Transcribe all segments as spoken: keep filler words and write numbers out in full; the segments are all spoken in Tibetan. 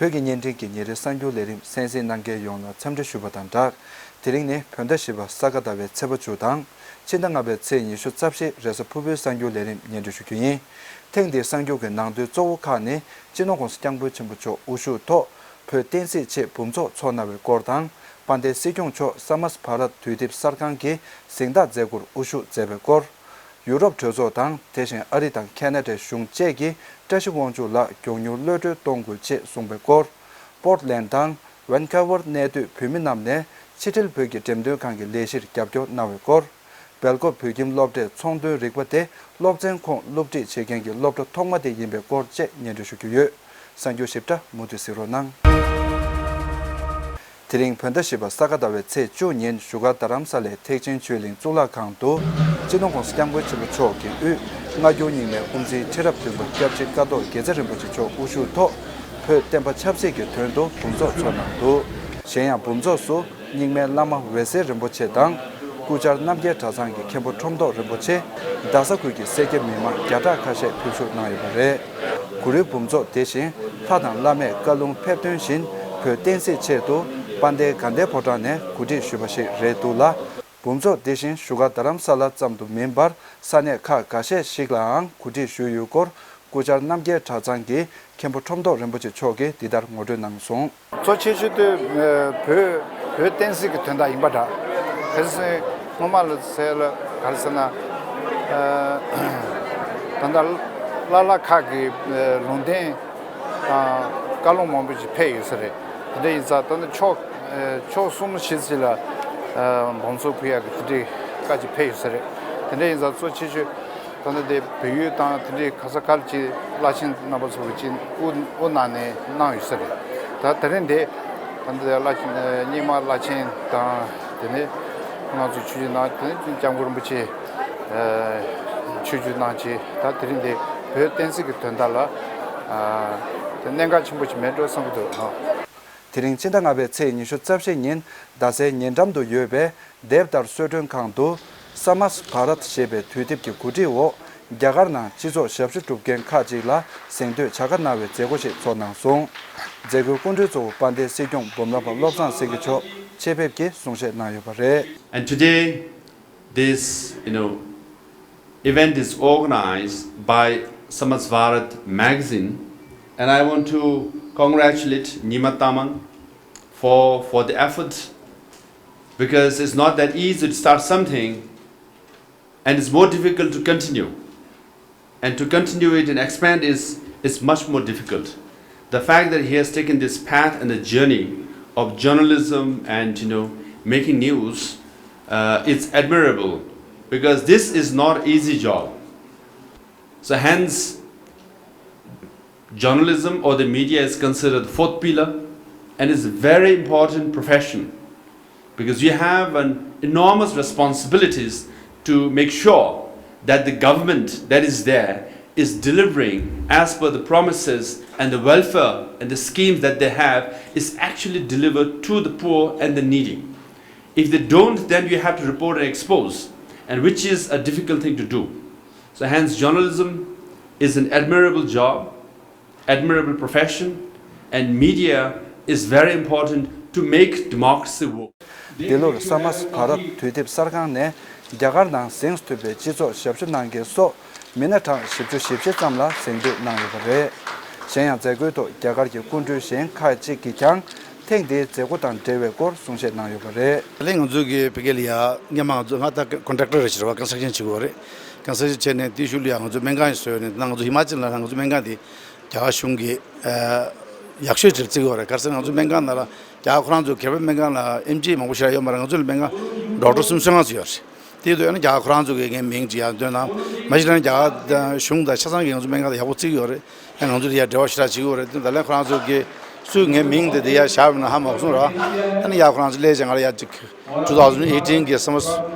བོད་ཀྱི་བརྙན་འཕྲིན་གྱི་ཉིན་རེའི་གསར་འགྱུར་ལས་རིམ་གསན་གཟིགས་གནང་མཁན་ཡོངས་ལ་འཚམས་འདྲི་ཞུ་བ་དང་སྦྲགས། དེ་རིང་ནི་བོད་ཟླ་བཞི་པ་ས་ག་ཟླ་བའི་ཚེས་པ་བཅུ་དང་། ཕྱི་ཟླ་ལྔ་པའི་ཚེས་ཉི་ཤུ་རྩ་བཞི་རེས་གཟའ་ཕུར་བུའི་གསར་འགྱུར་ལས་རིམ་སྙན་སྒྲོན་ཞུ་རྒྱུ་ཡིན། ཐེངས་འདིའི་གསར་འགྱུར་གྱི་ནང་དོན་གཙོ་བོ་ཁག་ནི། སྤྱི་ནོར་༧གོང་ས་༧སྐྱབས་མགོན་ཆེན་པོ་མཆོག་དབུ་བཞུགས་ཐོག་བོད་བསྟན་སྲིད་ཆེད་འབུམ་ཚོགས་འཚོགས་གནང་བའི་སྐོར་དང་། དཔལ་ལྡན་སྲིད་སྐྱོང་མཆོག་ས་མཱས་བྷ་རཏ་དུས་དེབ་གསར་ཁང་གི་གཟེངས་རྟགས་མཛད་སྒོར་དབུ་བཞུགས་མཛད་པའི་སྐོར། ཡུ་རོབ་གྲོས་ཚོགས་དང་། དེ་བཞིན་ཨ་རི་དང་ཁེ་ན་ཌའི་གཞུང་བཅས་ཀྱིས་བཀྲ་ཤིས་དབང་ཕྱུག་ལགས་མགྱོགས་མྱུར་གློད་གྲོལ་གཏོང་དགོས་ཅེས་གསུངས་པའི་སྐོར། པོར་ཊ་ལེན་ཌི་དང་ཝན་ཁ་ཝར་གནས་སྡོད་བོད་མི་རྣམས་ནས་ཕྱི་དྲིལ་བོད་ཀྱི་འགྲེམས་སྟོན་ཁང་གི་ལས་གཞིར་རྒྱབ་སྐྱོར་གནང་བའི་སྐོར། སྦེལ་ཀོབ་བོད་ཁྱིམ་སློབ་གྲྭའི་ཚོང་དོན་རིག་པ་དེ་སློབ་ཚན་ཁོངས་སློབ་ཁྲིད་བྱེད་མཁན་གྱི་སློབ་གྲྭ་ཐོག་མ་དེ་ཡིན་པའི་སྐོར་བཅས་སྙན་སྒྲོན་ཞུ་རྒྱུ་ཡོད། གསར་འགྱུར་ཞིབ་ཕྲ་མུ་མཐུད་གཟིགས་རོགས་གནང་། དེ་རིང་བོད་ཟླ་བཞི་པ་ས་ག་ཟླ་བའི་ཚེས་བཅུ་ཉིན་བཞུགས་སྒར་རྡ་རམ་ས་ལའི་ཐེག་ཆེན་ཆོས་གླིང་གཙུག་ལག་ཁང་དུ། སྤྱི་ནོར་༧གོང་ས་༧སྐྱབས་མགོན་ཆེན་པོ་མཆོག་གི་དབུས་སྔ་འགྱུར་རྙིང་མའི་དབུ་འཛིན་ཁྲི་རབས་བདུན་པ་སྐྱབས་རྗེ་ཀཿཐོག་དགེ་རྩེ་རིན་པོ་ཆེ་མཆོག་དབུ་བཞུགས་ཐོག་བོད་བསྟན་པ་ཆབ་སྲིད་ཀྱི་དོན་དུ་འབུམ་ཚོགས་འཚོགས་གནང་འདུག་གཞན་ཡང་འབུམ་ཚོགས་སུ་རྙིང་མའི་བླ་མ་འོད་གསལ་རིན་པོ་ཆེ་དང་། སྐུ་བཅར་རྣམ་རྒྱལ་གྲྭ་ཚང་གི་མཁན་པོ་ཁྲོམ་ཐོག་རིན་པོ་ཆེ། རྡ་ས་ཁུལ་གྱི་སེར་སྐྱ་མི་མང་བརྒྱ་ཕྲག་ཁ་ཤས་ཕེབས་ཞུགས་གནང་ཡོད་པ་རེད། གུ་རུའི་འབུམ་ཚོགས་དེ་བཞིན་ལྷ་དང་བླ་མས་བཀའ་ལུང་ཕེབས་དོན་བཞིན་བོད་བསྟན་སྲིད་ཆེད་དུ་དཔལ་ལྡན་དགའ་ལྡན་ཕོ་བྲང་ནས་གོ་སྒྲིག་ཞུས་པ་ཞིག་རེད་འདུག་ལ། འབུམ་ཚོགས་དེ་བཞིན་བཞུགས་སྒར་རྡ་རམ་ས་ལ་ཙམ་དུ་མིན་པར་ས་གནས་ཁག་འགའ་ཤས་ཤིག་ལའང་གོ་སྒྲིག་ཞུས་ཡོད་སྐོར། སྐུ་བཅར་རྣམ་རྒྱལ་གྲྭ་ཚང་གི་མཁན་པོ་ཁྲོམ་ཐོག་རིན་པོ་ཆེ་མཆོག་གིས་འདི་ལྟར་ངོ་སྤྲོད་གནང་སོང་། གཙོ་ཆེ་ཤོས་དེ་བོད་བོད་བསྟན་སྲིད་ཀྱི་དོན་དག་ཡིན་པ་འདྲ། གལ་སྲིད་སྔོན་མ་ལ་ཟེར་ལ་ག་རེ་ཟེར་ན། ད་ལྟ་བླ་ལྷ་ཁག་གི་ལུང་བསྟན་དང་བཀའ་ལུང་མང་པོ་ཞིག་ཕེབས་ཡོད་ས་རེད། དེ་འདྲ་ཡིན་ཙང་ད་ལྟ་ཕྱོགས་ཕྱོགས་གསུམ་ཞིག་ཅིག་ལ་འབུམ་ཚོགས་ཕུལ་ཡག་གི་དེ་འདྲའི་བཀའ་ཅིག་ཕེབས་ཡོད་ས་རེད། དེ་འདྲ་ཡིན་ཙང་གཙོ་ཆེ་ཤོས། ད་ལྟ་དེ་བོད་ཡུལ་དང་དེ་འདྲའི་ག་ས་ག་ལ་ཅིག་བླ་ཆེན་རྣམ་པ་ཚོ་གི་ཅིག་དབུ་དབུ་གནང་ནས་གནང་ཡོད་ས་རེད། ད་དེ་རིང་འདི་ད་ལྟ་དེ་བླ་ཆེན་རྙིང་མ་བླ་ཆེན་དང་དེ་ནས་ང་ཚོ་ཆོས་བརྒྱུད་ནང་དེ་ནས་སྐྱབས་མགོན་རིན་པོ་ཆེ་ཆོས་བརྒྱུད་ནང་ཅིག་ད་དེ་རིང་འདི་བོད་བསྟན་སྲིད་ཀྱི་དོན་དག་ལ་དེ་གནད་འགག་ཆེན་པོ་ཅིག་མེད་འགྲོ་བསམ་གྱི་འདུག་ཨ། དེ་རིང་ཕྱི་ཟླ་ལྔ་པའི་ཚེས་ཉི་ཤུ་རྩ་བཞི་ཉིན་རྡ་སའི་ཉེ་འགྲམ་དུ་ཡོད་པའི་དེབ་ལྟར་གསོལ་མགྲོན་ཁང་དུ་ས་མཱས་བྷ་རཏ་ཞེས་པའི་དུས་དེབ་ཀྱི་གོ་སྒྲིག་འོག་རྒྱ་གར་ནང་སྤྱི་ཚོགས་ཞབས་ཞུ་སྒྲུབ་མཁན་ཁག་ཅིག་ལ་གཟེངས་བསྟོད་བྱ་དགའ་གནང་བའི་མཛད་སྒོ་ཞིག་ཚོགས་གནང་སོང་། མཛད་སྒོའི་སྐུ་མགྲོན་གཙོ་བོ་དཔལ་ལྡན་སྲིད་སྐྱོང་འབུམ་རམས་པ་བློ་བཟང་སེང་གེ་མཆོག་ཆེད་ཕེབས་ཀྱིས་གསུང་བཤད་གནང་ཡོད་པ་རེད། And today, this, you know, event is organized by Samaj Bharat magazine, and I want to congratulate Nyima Tamang for, for the effort, because it's not that easy to start something, and it's more difficult to continue. And to continue it and expand is, is much more difficult. The fact that he has taken this path and the journey of journalism and, you know, making news, uh, it's admirable, because this is not easy job. So hence, journalism or the media is considered fourth pillar and is a very important profession, because you have an enormous responsibilities to make sure that the government that is there is delivering as per the promises and the welfare and the schemes that they have is actually delivered to the poor and the needy. If they don't, then you have to report and expose, and which is a difficult thing to do. So hence, journalism is an admirable job, admirable profession, and media is very important to make democracy work. འདི་ལོར་ས་མཱས་བྷ་རཏ་དུས་དེབ་གསར་ཁང་ནས་རྒྱ་གར་ནང་གཟེངས་ཐོན་པའི་སྤྱི་ཚོགས་ཞབས་ཞུ་གནང་མཁན་སོགས་མི་སྣ་གྲངས་བཞི་བཅུ་ཞེ་བཞི་ཙམ་ལ་གཟེངས་བསྟོད་གནང་ཡོད་པ་རེད། གཞན་ཡང་མཛད་སྒོའི་ཐོག་རྒྱ་གར་གྱི་སྐུ་མགྲོན་གཞན་ཁག་ཅིག་གིས་ཀྱང་ཐེངས་འདིའི་མཛད་སྒོ་དང་འབྲེལ་བའི་སྐོར་གསུང་བཤད་གནང་ཡོད་པ་རེད། ད་ལན་ང་ཚོ་གི་བི་ཀེ་ལ་ཡ་སྔོན་མ་ང་ཚོ་ང་ད་ཀོན་ཊེག་ཊར་རེད་ཤི་ར་བ་ཀོན་སི་ཊྲག་ཤན་བྱེད་དགོས་རེད། ཀོན་སི་ཊྲག་ཤན་བྱས་ནས་དེའི་ཤུལ་ལ་ཡ་ང་ཚོ་སྨན་ཁང་ཞིག་བཟོས་ནས་ད་ང་ཚོ་ཧི་མ་ཅལ་ལ་ང་ཚོ་སྨན་ཁང་དེ་རྒྱ་གར་གཞུང་གིས་ཡག་ཤོས་ཅིག་བརྩི་གི་ཡོད་རེད། ག་རེ་ཟེར་ན་ང་ཚོ་སྨན་ཁང་ནང་ལ་རྒྱ་གར་ཁོ་རང་ཚོ་སྒེར་པའི་སྨན་ཁང་ལ་ཨེམ་ཆི་མང་པོ་ཞེ་དྲག་ཡོད་མ་རེད། ང་ཚོ་ལ་སྨན་ཁང་ཌོག་ཊར་སུམ་ཅུ་སོ་ལྔ་ཙམ་ཡོད་རེད། དེའི་ཐོག་ཡང་ན་རྒྱ་གར་ཁོ་རང་ཚོ་གི་ངའི་མིང་ཅིག་ཡར་འདོན་ན་མ་གཞི་ནས་རྒྱ་གར་གཞུང་དང་ཆ་ཚང་གིས་ང་ཚོ་སྨན་ཁང་ལ་ཡག་པོ་བརྩི་གི་ཡོད་རེད། ཡང་ང་ཚོ་ལ་ཡ་འབྲེལ་བ་ཞེ་དྲག་བྱེད་ཀྱི་ཡོད་རེད། དེ་ད་ལན་ཁོ་རང་ཚོ་གི་སུས་ངའི་མིང་དེ་དེ་ཡ་བཞག་པ་ན་ཧ་མ་གོ་སོང་ར། ཨ་ནི་ཡ་ཁོ་རང་ཚོ་སླེབས་བྱས་ང་ལ་ཡ་ཅིག་two thousand eighteen གི་Samaj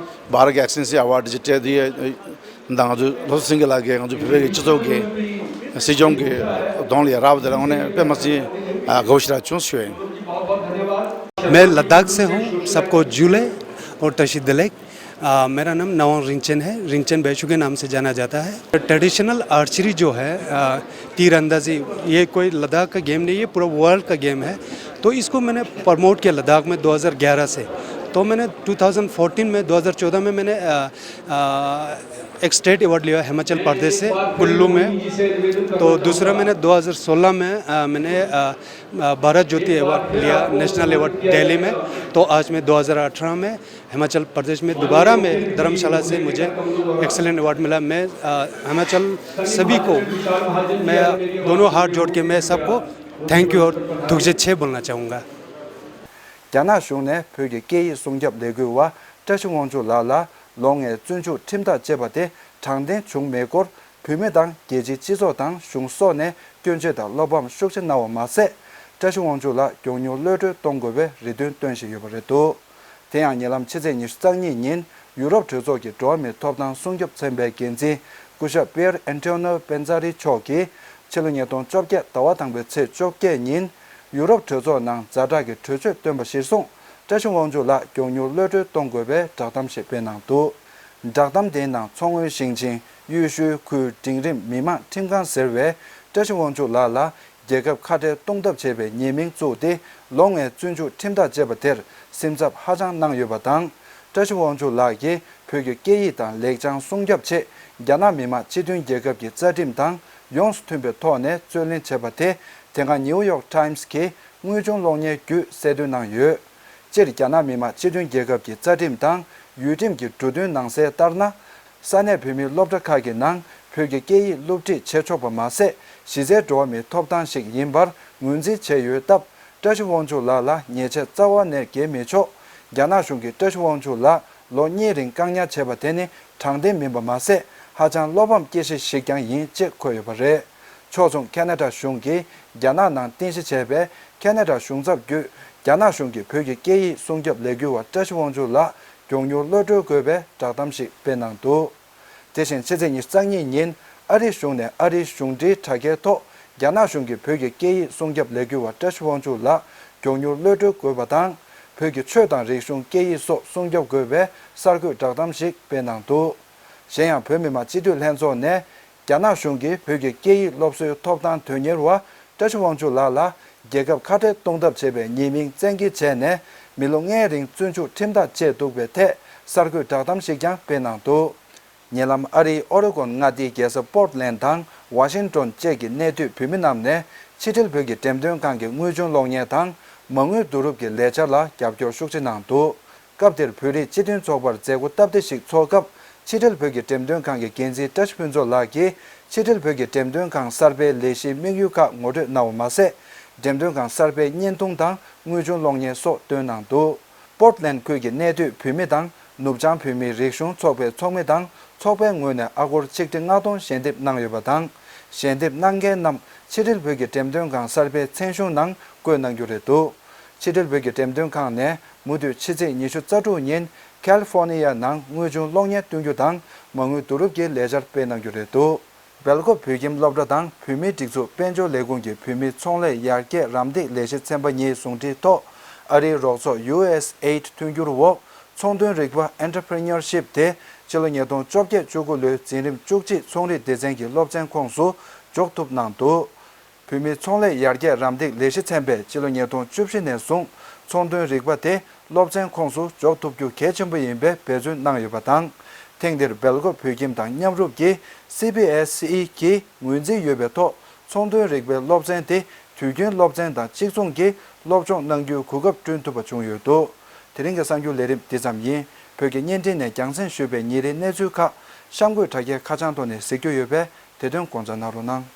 Bharat Excellency Award ཅིག་སྤྲད་དེ་ཡ་ད་ང་ཚོ་ལོ་སིང་གི་ལགས་ཀྱིས་ང་ཚོ་བོད་པའི་སྤྱི་ཚོགས་ཀྱི་སྲིད་སྐྱོང་གི་གདོང་ལ་ཡ་རག་པ་དེ་ལ་དངོས་གནས་དཔེ་མ་སྲིད་དགའ་པོ་ཞེ་དྲག་བྱུང་ཞུ་ཡ་ཡིན། मैं लद्दाख से हूँ, सबको जूले और तशी दिलेक। आ, मेरा नाम नवांग रिंचन है। रिंचन बैशू के नाम से जाना जाता है। ट्रेडिशनल आर्चरी जो है, आ, तीरंदाजी, ये कोई लद्दाख का गेम नहीं है, पूरा वर्ल्ड का गेम है। तो इसको मैंने प्रमोट किया लद्दाख में दो हज़ार ग्यारह से। तो मैंने ट्वेंटी फ़ोर्टीन में, दो हज़ार चौदह में मैंने, आ, आ, एक स्टेट अवार्ड लिया हिमाचल प्रदेश से, कुल्लू में। तो दूसरा मैंने दो हज़ार सोलह में, आ, मैंने, आ, आ, भारत ज्योति अवार्ड लिया, नेशनल अवार्ड दिल्ली में। तो आज मैं दो हज़ार अठारह में हिमाचल प्रदेश में दोबारा में धर्मशाला से मुझे एक्सीलेंट अवार्ड मिला। मैं, अ, हिमाचल सभी को, मैं दोनों हाथ जोड़ के मैं सबको थैंक यू और थुक्जे छे बोलना चाहूँगा। རྒྱ་ནག་གཞུང་ནས་བོད་ཀྱི་སྐད་ཡིག་སྲུང་སྐྱོབ་ལས་འགུལ་བ་བཀྲ་ཤིས་དབང་ཕྱུག་ལགས་ལ་ལོ་ལྔའི་བཙོན་འཇུག་ཁྲིམས་ཐག་བཅད་པ་དེ་དྲང་བདེན་བྱུང་མེད་སྐོར། བོད་མི་དང་རྒྱལ་སྤྱིའི་སྤྱི་ཚོགས་དང་གཞུང་སོགས་ནས་སྐྱོན་བརྗོད་དང་བློ་ཕམ་ཤུགས་ཆེ་གནང་བ་མ་ཟད། བཀྲ་ཤིས་དབང་ཕྱུག་ལགས་མགྱོགས་མྱུར་གློད་གྲོལ་གཏོང་དགོས་པའི་རེ་འདུན་བཏོན་བཞིན་ཡོད་པ་རེད་འདུག་དེ་ཡང་ཉེ་ལམ་ཕྱི་ཚེས་ཉི་ཤུ་རྩ་གཉིས་ཉིན་ཡུ་རོབ་གྲོས་ཚོགས་ཀྱི་འགྲོ་བ་མིའི་ཐོབ་ཐང་སྲུང་སྐྱོབ་ཚན་པའི་འགན་འཛིན་སྐུ་ཞབས་པིེར་ཨན་ཏོ་ནོ་པན་ཛ་རི་མཆོག་གིས་ཕྱི་ལོ་ཉིས་སྟོང་བཅོ་བརྒྱད་ཟླ་བ་དང་པོའི་ཚེས་བཅོ་བརྒྱད་ཉིན་ཡུ་རོབ་གྲོས་ཚོགས་ནང་ཛ་དྲག་གི་གྲོས་ཆོད་བཏོན་པ་གཞིར་བཟུང་། བཀྲ་ཤིས་དབང་ཕྱུག་ལགས་མགྱོགས་མྱུར་གློད་གྲོལ་གཏོང་དགོས་པའི་བསྒྲགས་གཏམ་ཞིག་སྤེལ་གནང་འདུག་བསྒྲགས་གཏམ་དེའི་ནང་མཚོ་སྔོན་ཞིང་ཆེན་གཡུ་ཤུལ་ཁུལ་འབྲིང་རིམ་མི་དམངས་ཁྲིམས་ཁང་ཟེར་བས་བཀྲ་ཤིས་དབང་ཕྱུག་ལགས་ལ་རྒྱལ་ཁབ་ཁ་བྲལ་གཏོང་ཐབས་བྱས་པའི་ཉེས་མིང་བཙུགས་ཏེ་ལོ་ལྔའི་བཙོན་འཇུག་ཁྲིམས་ཐག་བཅད་པ་དེར་སེམས་འཚབ་ཧ་ཅང་གནང་ཡོད་པ་དང་། བཀྲ་ཤིས་དབང་ཕྱུག་ལགས་ཀྱིས་བོད་ཀྱི་སྐད་ཡིག་དང་ལེགས་བྱང་སྲུང་སྐྱོབ་ཆེད་རྒྱ་ནག་མི་དམངས་སྤྱི་མཐུན་རྒྱལ་ཁབ་ཀྱི་རྩ་ཁྲིམས་དང་ཡོངས་སུ་མཐུན་པའི་ཐོག་ནས་རྩོད་ལེན་བྱས་པ་དེ་དེ་སྔ་ནིའུ་ཡོག་ཊའིམ་སི་གིས་དངོས་བྱུང་གློག་བརྙན་བརྒྱུད་གསལ་སྟོན་གནང་ཡོད། སྤྱིར་རྒྱ་ནག་མི་དམངས་སྤྱི་མཐུན་རྒྱལ་ཁབ་ཀྱི་རྩ་ཁྲིམས་དང་ཡུལ་ཁྲིམས་ཀྱི་འབྲུ་དོན་ནང་གསལ་ལྟར་ན། ས་གནས་བོད་མིའི་སློབ་གྲྭ་ཁག་གི་ནང་བོད་ཀྱི་སྐད་ཡིག་སློབ་ཁྲིད་བྱེད་ཆོག་པ་མ་ཟད། གཞི་རྩའི་འགྲོ་བ་མིའི་ཐོབ་ཐང་ཞིག་ཡིན་པར་ངོས་འཛིན་བྱས་ཡོད་སྟབས། བཀྲ་ཤིས་དབང་ཕྱུག་ལགས་ལ་ཉེས་ཆད་རྩ་བ་ནས་འགེལ་མི་ཆོག་རྒྱ་ནག་གཞུང་གིས་བཀྲ་ཤིས་དབང་ཕྱུག་ལགས་ལོ་གཉིས་རིང་བཀག་ཉར་བྱས་པ་དེ་ནི་དྲང་བདེན་མིན་པ་མ་ཟད། ཧ་ཅང་བློ་ཕམ་སྐྱེ་གཞི་ཞིག་ཀྱང་ཡིན་ཅེས་འཁོད་ཡོད་པ་རེད། ཕྱོགས་མཚུངས་ཁ་ན་ཌ་གཞུང་གིས་རྒྱ་ནག་ནང་རྟེན་གཞི་བྱས་པའི་ཁ་ན་ཌ་གཞུང་ཚབ་བརྒྱུད། རྒྱ་ནག་གཞུང་གིས་བོད་ཀྱི་སྐད་ཡིག་སྲུང་སྐྱོབ་ལས་འགུལ་བ་བཀྲ་ཤིས་དབང་ཕྱུག་ལགས་མགྱོགས་མྱུར་གློད་གྲོལ་དགོས་པའི་བསྒྲགས་གཏམ་ཞིག་སྤེལ་གནང་འདུག་དེ་བཞིན་ཕྱི་ཚེས་ཉི་ཤུ་རྩ་གཉིས་ཉིན་ཨ་རིའི་གཞུང་ནས་ཨ་རིའི་གཞུང་འབྲེལ་དྲ་རྒྱའི་ཐོག་རྒྱ་ནག་གཞུང་གིས་བོད་ཀྱི་སྐད་ཡིག་སྲུང་སྐྱོབ་ལས་འགུལ་བ་བཀྲ་ཤིས་དབང་ཕྱུག་ལགས་མགྱོགས་མྱུར་གློད་གྲོལ་དགོས་པ་དང་། བོད་ཀྱི་ཆོས་དང་རིག་གཞུང་སྐད་ཡིག་སོགས་སྲུང་སྐྱོབ་དགོས་པའི་གསར་འགོད་བསྒྲགས་གཏམ་ཞིག་སྤེལ་གནང་འདུག་གཞན་ཡང་བོད་མི་མང་སྤྱི་འཐུས་ལྷན་ཚོགས་ནས། རྒྱ་ནག་གཞུང་གིས་བོད་ཀྱི་སྐད་ཡིག་སློབ་གསོའི་ཐོབ་ཐང་དོན་གཉེར་བ་བཀྲ་ཤིས་དབང་ཕྱུག་ལགས་ལ་རྒྱལ་ཁབ་ཁ་བྲལ་གཏོང་ཐབས་བྱས་པའི་ཉེས་མིང་བཙན་འགེལ་བྱས་ནས་མི་ལོ་ལྔའི་རིང་བཙོན་འཇུག་ཁྲིམས་ཐག་བཅད་འདུག་པའི་ཐད་གསར་འགོད་བསྒྲགས་གཏམ་ཞིག་ཀྱང་སྤེལ་གནང་འདུག་ཉེ་ལམ་ཨ་རིའི་ཨོ་རེ་གོན་མངའ་སྡེའི་རྒྱལ་ས་པོར་ཊི་ལན་དང་ཝ་ཤིང་ཏོན་བཅས་ཀྱི་གནས་སྡོད་བོད་མི་རྣམས་ནས་ཕྱི་དྲིལ་བོད་ཀྱི་འགྲེམས་སྟོན་ཁང་གི་དངོས་བྱུང་གློག་བརྙན་དང་མ་དངུལ་བསྡུ་རུབ་ཀྱི་ལས་འཆར་ལ་རྒྱབ་སྐྱོར་ཤུགས་ཆེ་གནང་འདུག་སྐབས་དེར་བོད་རིགས་སྤྱི་མཐུན་ཚོགས་པར་མཛད་སྒོ་སྟབས་བདེ་ཞིག་འཚོགས་སྐབས། ཕྱི་དྲིལ་བོད་ཀྱི་འགྲེམས་སྟོན་ཁང་གི་འགན་འཛིན་བཀྲ་ཤིས་ཕུན་ཚོགས་ལགས་ཀྱིས་ཕྱི་དྲིལ་བོད་ཀྱི་འགྲེམས་སྟོན་ཁང་གསར་པའི་ལས་གཞིའི་དམིགས་ཡུལ་ཁག་ངོ་སྤྲོད་གནང་བ་མ་ཟད། འགྲེམས་སྟོན་ཁང་གསར་པའི་བརྙན་ཐུང་དང་དངོས་བྱུང་གློག་བརྙན་སོགས་བཏོན་གནང་འདུག་པོར་ཊི་ལན་ཁུལ་གྱི་གནས་སྡོད་བོད་མི་དང་ནུབ་བྱང་བོད་མིའི་རིག་གཞུང་ཚོགས་པའི་ཚོགས་མི་དང་ཚོགས་པའི་ངོས་ནས་ཨ་སྒོར་ཆིག་ཁྲི་ལྔ་སྟོང་ཞལ་འདེབས་གནང་ཡོད་པ་དང་། ཞལ་འདེབས་གནང་མཁན་རྣམས་ཕྱི་དྲིལ་བོད་ཀྱི་འགྲེམས་སྟོན་ཁང་གསར་པའི་མཚན་གཞུང་ནང་བཀོད་གནང་རྒྱུ་རེད་འདུག་ཕྱི་དྲིལ་བོད་ཀྱི་འགྲེམས་སྟོན་ཁང་ནས། མུ་མཐུད་ཕྱི་ཚེས་ཉི་ཤུ་རྩ་དྲུག་ཉིན་ཁལ་ལི་ཧྥོར་ནི་ཡ་ནང་དངོས་བྱུང་གློག་བརྙན་སྟོན་རྒྱུ་དང་མ་དངུལ་བསྡུ་རུབ་ཀྱི་ལས་འཆར་སྤེལ་གནང་རྒྱུ་རེད་འདུག་སྦེལ་ཀོབ་བོད་ཁྱིམ་སློབ་གྲྭ་དང་བོད་མིའི་སྒྲིག་འཛུགས་དཔལ་འབྱོར་ལས་ཁུངས་ཀྱི་བོད་མིའི་ཚོང་ལས་ཡར་རྒྱས་རམ་འདེགས་ལས་གཞི་ཚན་པ་གཉིས་ཟུང་འབྲེལ་ཐོག་ཨ་རིའི་རོགས་ཚོགས་ཡུ་ཨེས་ཨེ་ཌི་མཐུན་འགྱུར་འོག་ཚོང་དོན་རིག་པ་Entrepreneurship དེ་སྤྱི་ལོ་ཉིས་སྟོང་བཅོ་བརྒྱད་བཅུ་དགུ་ལོའི་འཛིན་རིམ་བཅུ་གཅིག་ཚོང་རིག་སྡེ་ཚན་གྱི་སློབ་ཚན་ཁོངས་སུ་འཇོག་ཐུབ་གནང་འདུག་བོད་མིའི་ཚོང་ལས་ཡར་རྒྱས་རམ་འདེགས་ལས་གཞི་ཚན་པས་སྤྱི་ལོ་ཉིས་སྟོང་བཅུ་བཞི་ནས་བཟུང་ཚོང་དོན་རིག་པ་དེ་སློབ་ཚན་ཁོངས་སུ་འཇོག་ཐུབ་རྒྱུ་གལ་ཆེན་པོ་ཡིན་པའི་འབད་བརྩོན་གནང་ཡོད་པ་དང་། ཐེངས་འདིར་སྦེལ་ཀོབ་བོད་ཁྱིམ་དང་མཉམ་རུབ་ཀྱིས་སི་བི་ཨེས་ཨི་གིས་ངོས་འཛིན་ཡོད་པའི་ཐོག་ཚོང་དོན་རིག་པའི་སློབ་ཚན་དེ་དུས་རྒྱུན་སློབ་ཚན་དང་གཅིག་མཚུངས་ཀྱིས་སློབ་སྦྱོང་གནང་རྒྱུའི་གོ་སྐབས་བསྐྲུན་ཐུབ་པ་བྱུང་ཡོད་འདུག་དེ་རིང་གི་གསར་འགྱུར་ལས་རིམ་འདི་ཙམ་ཡིན། བོད་ཀྱི་བརྙན་འཕྲིན་ནས་རྒྱང་སྲིང་ཞུས་པའི་ཉིན་རེའི་གནས་ཚུལ་ཁག་གཤམ་འཁོད་དྲ་རྒྱའི་ཁ་བྱང་ཐོག་ནས་གཟིགས་རྒྱུ་ཡོད་པས། དེ་དོན་དགོངས་འཇགས་གནང་རོགས་གནང་།